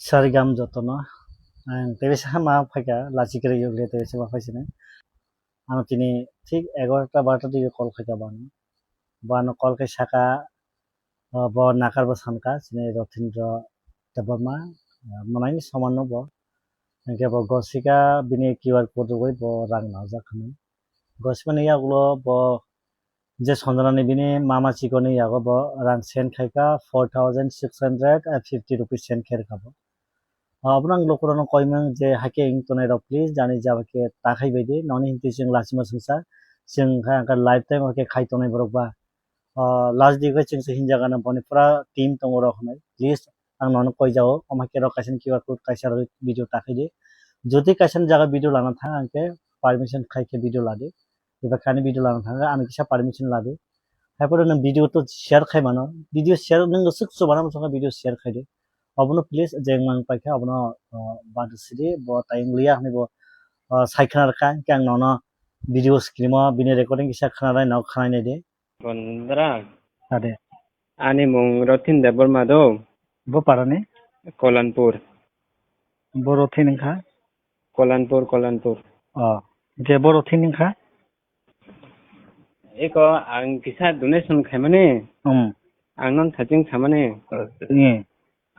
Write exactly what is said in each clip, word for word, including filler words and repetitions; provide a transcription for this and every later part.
Sarigam jotono. Ang tebisa ma phaikha, lachi kwrwi yokle tebisa ma phaisini. Ano tini thik egarota barota digi call khaikha bano. Bano call khai saka, o, bo nakar bo sanka, chini Rothindro Debbarma, o, mwnai ni soman no bo. Hingke bo gosika bini Q R code rwgwi bo rang najak hinwi. Gosikmani yagulo bo je Sanjana ni bini mama chikon ni yago bo rang send khaikha four thousand six hundred and fifty rupees send khairokha bo. Ah, abono ang lukurokno koimang je haikhe wng tongnai rok, please, jani jaba khe ta khai bai di, noni hinti chwng lachima swngsa, chwng khe angkhe lifetime o khe khai tongnai borok ba. Ah, last di khe chwngsa hinjaga na boni pura team tongo rok hinwi, please, ang nono koijao, omo khe rok kaisa Q R code kaisa rok video ta khai di. Jodi kaisa jaga video lana thang, ang khe permission khai khe video la di. Eba kani video lang thanga, ani kisa permission ladi. Hai pore nang video to share khai mano. Video share nang suk so bana mosong video share khai di. Abono please jeng mang paikha abono, uh, bad sidi bo tayong liya hani bo, uh, sai khana rwkha, hingke ang nono video screen o bini recording kisa khana nai nok khana nai di. Bondra. Ade. Ani mung Rothin Debbarma do. Bo parani? Kolanpur. Bo Rothin wngkha? Kolanpur, Kolanpur. Oh, je bo Rothin wngkha? Eko ang kisa donation khaimani. Hmm. Ang non thaching samani. Hmm.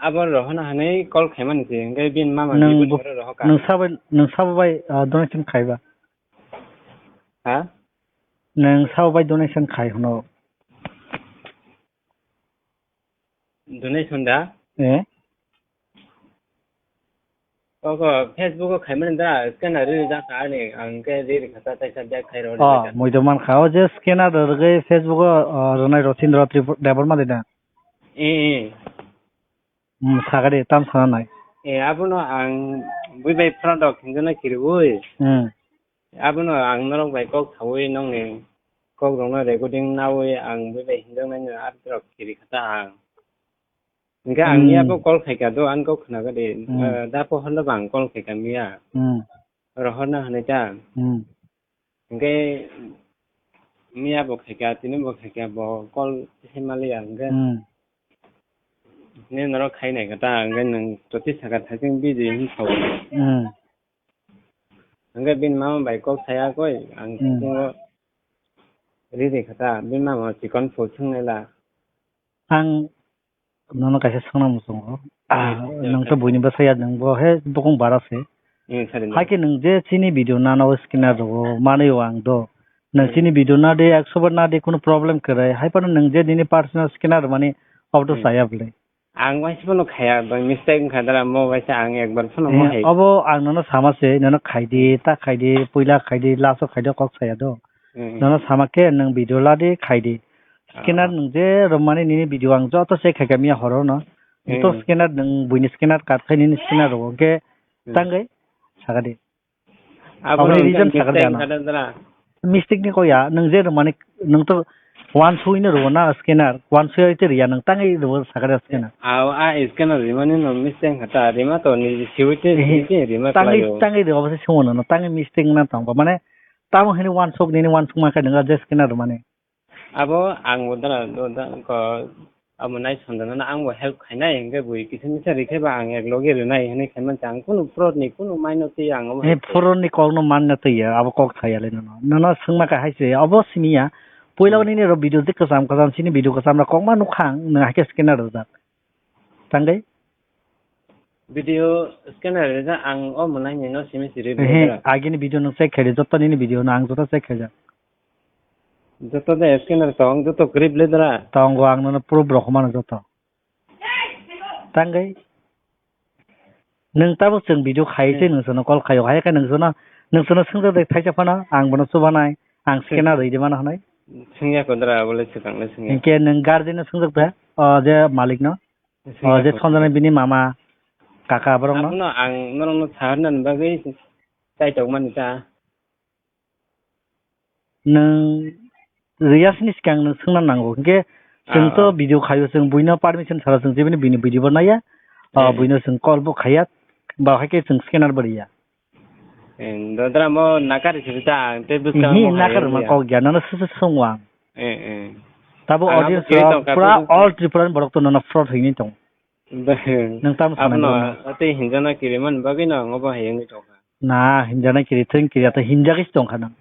Abo rohorna hanai call khaimani se, hingke bin mama ni bo-, rohoka. Nwng sabai, nwng sabo bai, ah, donation khaiba? Ha? Nwng sabo bai donation khai hwno? Donation da? Eh? Oko Facebook o khaimani da, scanner ri da ka ani, ang ke ri ri khata taisa bag khai ro. Oh, mui do man kha, o je scanner rwgwi Facebook o, o, rwnai Rotindra Tripura Debbarma de da? Eh, eh. Hmm, sagadi, tam sana nai. Eh, abono ang bui bai product hinjana kiriwi. Hmm. Abono ang norok bai kok sawi nongni kok rokno recording nawi ang bui bai hinjaknai no aborok kiri khata ang. Hingke ang miya bo call khaika do, ang kok khna gadi. Hmm. Eh, da pohor no bang call khaika miya. Hmm. Rohorna hinui ta. Hmm. Hingke miya bo khaika, tini bo khaika, bo call se maliya hingke. Hmm. Ni norok khai nai kata hingke nwng toti saka thajeng busy hin sao. Hmm. Hingke bini mama bai kok saya koi, ang Hmm. bisingo riri kata, bini mama chikon phul swngnai la. Ang nono kaisa swngna muchungo. Ah, hmm, nwng to buini bwsai ya, nwng bo he bukung bara se. Hmm, sari. Hai khe nwng je chini video nano scanner rwo manwi o ang do. Nwng Hmm. chini video na de, ekso bar na de, kuno problem kwrwi. Hai phano nwng je nini personal scanner mani, obo to Hmm. saya bwle. Ang waisa phano khaya, by mistake wngkha dara, mo waisa ang ekbar phano mo Eh, hai. Obo ang nono sama se, nono khai di, ta khai di, puila khai di, last o khai di, kok saya do. Hmm. Nono sama khe nwng video la di, khai di. Ah. Scanner nwng je rwmani nini video ang joto check khai kha miya horo no. Hmm. To scanner nwng buini scanner kat khai nini scanner rwo, hwnkhe Hmm. tangwi saka di. Abo Aboni no reason mistake sakha de ano. Wngkha de dara. Mistake ni koya, nwng je rwmani, nwng to wansugwi no rwo na scanner, wansugwi te riya, nwng tangwi rwo sakha de scanner. Aw, a scanner rimani no mistake wngkha ta, rima to ni siwi te, ehe, ni te rima tangwi, khlaio. Tangwi rwo, obo se swngo nono, tangwi mistake wngna tong ba, mane, tamo hini wansuk, nini wansuk ma khe nwng je scanner rwmani. Abo ang bo dara, do, da, ko, abo nai sanda na ang bo help khainai, hingke bui kisa misa rikhe ba ang ek loge rinai hinui khaimani, ang kunu fraud ni kunu maino twi ang abo. He, fraud ni kok no manna twi ya, abo kok thaya le nono. Nono swngma ka hai se, abo simi ya. Puila Hmm. nini ro video je kwcham kwcham, chini video kwcham rok kokma nukha ang, nwng hai khe scanner rwjak. Tangwi? Video scanner rwjak ang o mwnai ni no simi siri Ehe, bwdra. Agini video nwng check khaidi, joto nini video no ang joto check khaijak. Joto de scanner tong, joto grip le dra. Tongo ang nono proof rok humano joto. Tangwi? Nwng tabuk chwng video khai se Hmm. nwng sono call khaio, hai khe nwng sono, nwng sono swngjak de thaisa phano, ang bono chubanai, ang Hmm. scanner rwi di mano hinui. Swngya ko dra, bole swkang le swngya. Hinkhe nwng guardian no swngjak de, o je malik no? O je Singapore. Sonjana bini mama, kaka borok no. Abono ang norok no saharna ni bagwi chaitok mani ta. Nwng riyas ni sikang nwng swngna nango. Hinkhe chwng to Ah, ah. Video khaio, chwng buino permission sara chwng jebini bini video bo naiya. O Eh. Buino chwng call bo khaiya. Ba hai khe chwng scanner bo riya. Eh, dodra mo nakar siri ta, ang tei bwskango Hi mo nakar hai ma ya. Kok ya, nono sese songwang. Eh, eh. Tabo ang abo audience kiri rok tongkha, pura bwswk all Tripura ni borok to nono fraud hini tong. Nwng tamo sanai Abono borokno? Tei hinjana kiriman bagwino ang obo hai wngwi tongkha. Na, hinjana kiri thwng kiriya tei hinjagwi se tongkha nwng.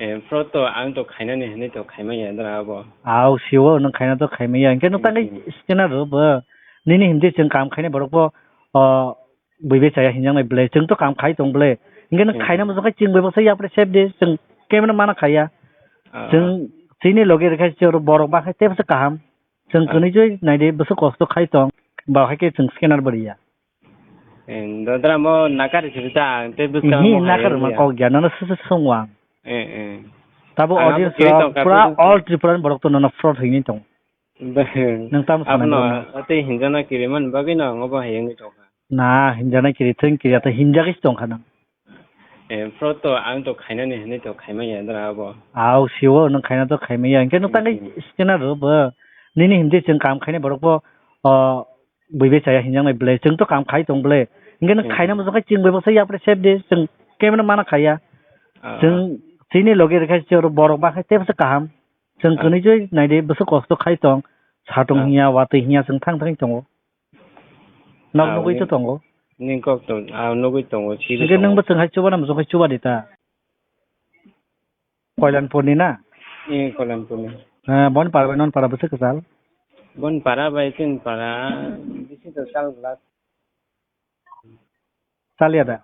Eh, pro to ang to khainani hinwi to khaimaya dra abo. Au, siwo nwng khaina to khaimaya. Hinkhe nwng tangwi Hmm. scanner rw bo. Nini hindi chwng kam khainai borok bo, o, buibai chaya hinjaknai bwle. Chwng to kam khai tong bwle. Hinkhe nwng Hmm. khaina muchung khai chwng bai baksa yapre sep de. Chwng camera mana khaiya. Ah. Chwng chini loge rwkha se borok bakha tei bwsa kaham. Chwng Ah. kwnwi joi naidi bwsa kosto khai tong. Ba hai khe chwng scanner bo riya. Eh, dodra mo nakar siri ta ang tei bwsa Ihi mo hai nakar ma ya. Kok ya, nono sese songwang. Eh, eh. Tabo Ang audience abo kiri rok tongkha, pura bwsa all Tripura borok to nono fraud hini tong. Nwng tamo sanai Abono borokno? Tei hinjana kiriman bagwino ang obo hai wngwi tongkha. Na, hinjana kiri thwng kiriya tei hinjagwi se tongkha nwng. Eh, pro to ang to khainani hinwi to khaimaya dra abo. Au, siwo nwng khaina to khaimaya. Hinkhe nwng tangwi Hmm. scanner rw bo. Nini hindi chwng kam khainai borok bo, o, buibai chaya hinjaknai bwle. Chwng to kam khai tong bwle. Hinkhe nwng Hmm. khaina muchung khai chwng bai baksa yapre sep de. Chwng camera mana khaiya. Ah. Chwng chini loge rwkha se borok bakha tei bwsa kaham. Chwng Ah. kwnwi joi naidi bwsa kosto khai tong. Satong Ah. hinya, watwi hinya chwng thang thang tongo. Nok Ah, nugwi to ning-, tongo. Ning kok tong, ah, nugwi tongo, siri Hinkhe tongo. Nwng bo chwng hai chuba na muchung khai chuba de ta. Koilanpurni na? Eh, Koilanpurni. Eh, bon para bai non para bwswk kwchal? Bon para bai tin para bisi to chal glass. Chaliya da?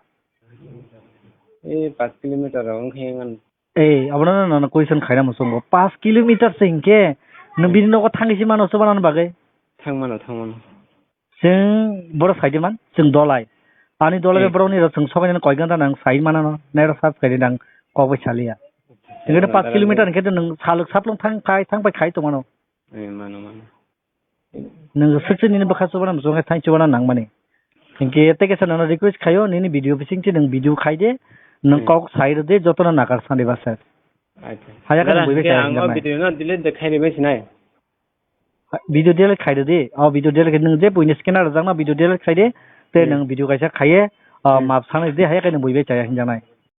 Eh, paanch kilometer rok wngkhe ngan. Eh, abono no, no, no, question khaina muchungo. Paanch kilometer se hinkhe, nwng Hmm. bini nogo thangwi se mano, chubanani bagwi? Thangmano, thangmano. Chwng boro saidi man, chwng dolai. Ani dolai Hmm. borokni rok chwng sobainani koi ganda nang sai manano, naira sab khaidi nang kok bai saliya. Hinkhe Hmm, paanch kilometer hinkhe nwng saluk saplong thang khai, thang bai khai tongmano. Eh, mano, mano. Nwng swkse nini bwkha chubana muchung khe thank chubana nangmani. Hinkhe tei kaisa nono request khaio, nini video bisingtwi nwng video khai de, nwng Hmm. kok sai rw de, jotono nakar sani basa. Acha. Haya khe Dara, nwng buibai hinkhe chaya ang o hinjaknai. Video no delete de khai ribai sinai. Video delete khai rw de, o video delete khai nwng je buini scanner rwjakno video delete khai de, tei Hmm. nwng video kaisa khaiye, o Hmm. map sanai de, haya khe nwng buibai chaya hinjaknai.